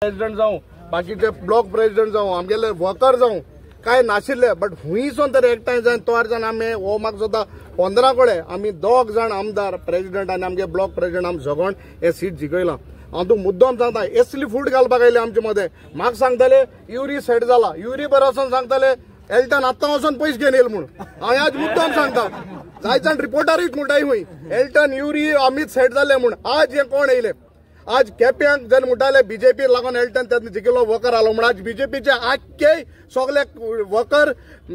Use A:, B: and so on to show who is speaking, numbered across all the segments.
A: President जावं, बाकीचे block president जावं, आमगेले वर्कर जावं, काय नाशिल्ले, बट हुंयसून तर एकठांय जावन तयार जावन आमी हो म्हाका सुद्दां 15 कडेन आमी 2 जाण आमदार प्रेसिडेंट आनी आमगे ब्लॉक प्रेसिडेंट आमी झगोन हे सीट जिखयलां. हांव तुका मुद्दम सांगता, एसली फूट घालपाक आयले आमचे मदें. म्हाका सांगताले युरी सेट जाला, युरी बरो वचोन सांगताले एल्टन आत्तां वचोन पयशे घेवन येयल म्हूण. हांव आज मुद्दम सांगता, जायच्यान रिपोर्टरूय म्हणटाय खंय एल्टन युरी अमीत सेट जाले म्हूण. आज हे कोण येयले? आज केप्यांक जेन्ना म्हणटाले बीजेपी लागून एल्टन तेन्ना जिखिल्लो वर्कर आलो म्हूण, आज बीजेपीचे आख्खे सगळे वर्कर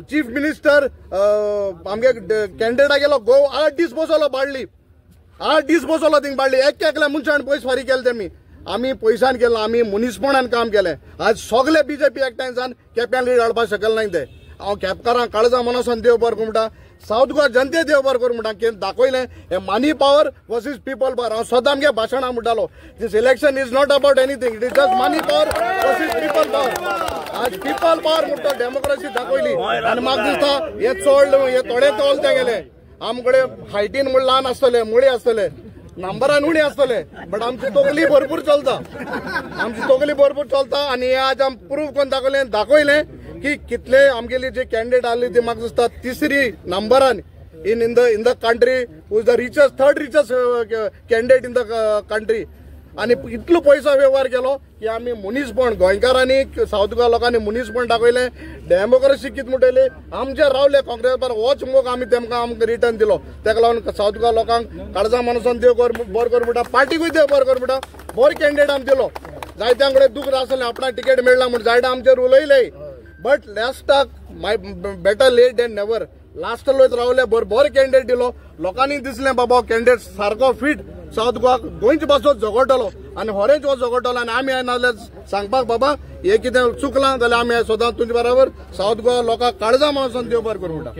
A: चीफ मिनिस्टर आमगे कॅन्डिडेटा गेलो गोव 8 दीस बसवलो बाळ्ळी, 8 दीस बसवलो थिंग बाळ्ळी. एक एकल्या मनशान पयस फारीक केले तेमी. आमी पयशान केलें, आमी मनीसपणान काम केलें. आज सगळे बीजेपी एकठांय जावन केप्यां लीड हाडपाक शकले नाय ते. हांव केपकारांक काळजा मनासून देव बरो करूं म्हणटा, सावथ गोवा जनते देव बरो करूं म्हणटा, कितें दाखयलें हें money power versus people power. हांव सदां आमगे भाशणां म्हणटालो, this election is not about anything, it is just money power versus people power. आज पीपल पावर म्हणटा डेमोक्रेसी दाखयली. आनी म्हाका दिसता हे चड हे थोडे चल ते गेले. आमकडे हायटीन म्हूण ल्हान आसतले, मुळे आसतले, नंबरान उणी आसतले, बट आमची तकली भरपूर चलता, आमची तकली भरपूर चलता. आनी हे आज आमी प्रूफ करून दाखयलें दाखयलें की कितले आमगेली जे कॅन्डिडेट आसली ती म्हाका दिसता 3री नंबरान in in the in the country, who is the richest, 3rd richest candidate in the country. आनी इतलो पयसो वेव्हार केलो की आमी मनीसपण गोंयकारांनी सावथ गोवा लोकांनी मनीसपण दाखयलें, डेमोक्रेसी कितें म्हणटली आमचे रावले काँग्रेस बरोबर होच मोग आमी तेमकां आमकां रिटर्न दिलो. तेका लागून सावथ गोवा लोकांक काळजा मनसून देव बरो करूं म्हणटा, पार्टीकूय देव बरो करूं म्हणटा. बरो कॅन्डिडेट आमी दिलो. जायत्यां कडेन दूख आसलें आपणाक तिकेट मेळना म्हूण, जायते आमचेर उलयले, बट लास्टाक my better late than never. Last लोक रावले, बरो बरो कॅन्डिडेट दिलो. लोकांनी दिसलें बाबा कॅन्डिडेट सारको फिट सावथ गोवा गोंयचे पासून झगडटलो आनी होरेंच हो झगडटलो. आनी आमी नाजाल्यार सांगपाक बाबा हे कितें चुकलां जाल्यार आमी सदां तुमचे बरोबर सावथ गोवा लोकांक काळजा मानसून देव बरो करूं म्हणटा.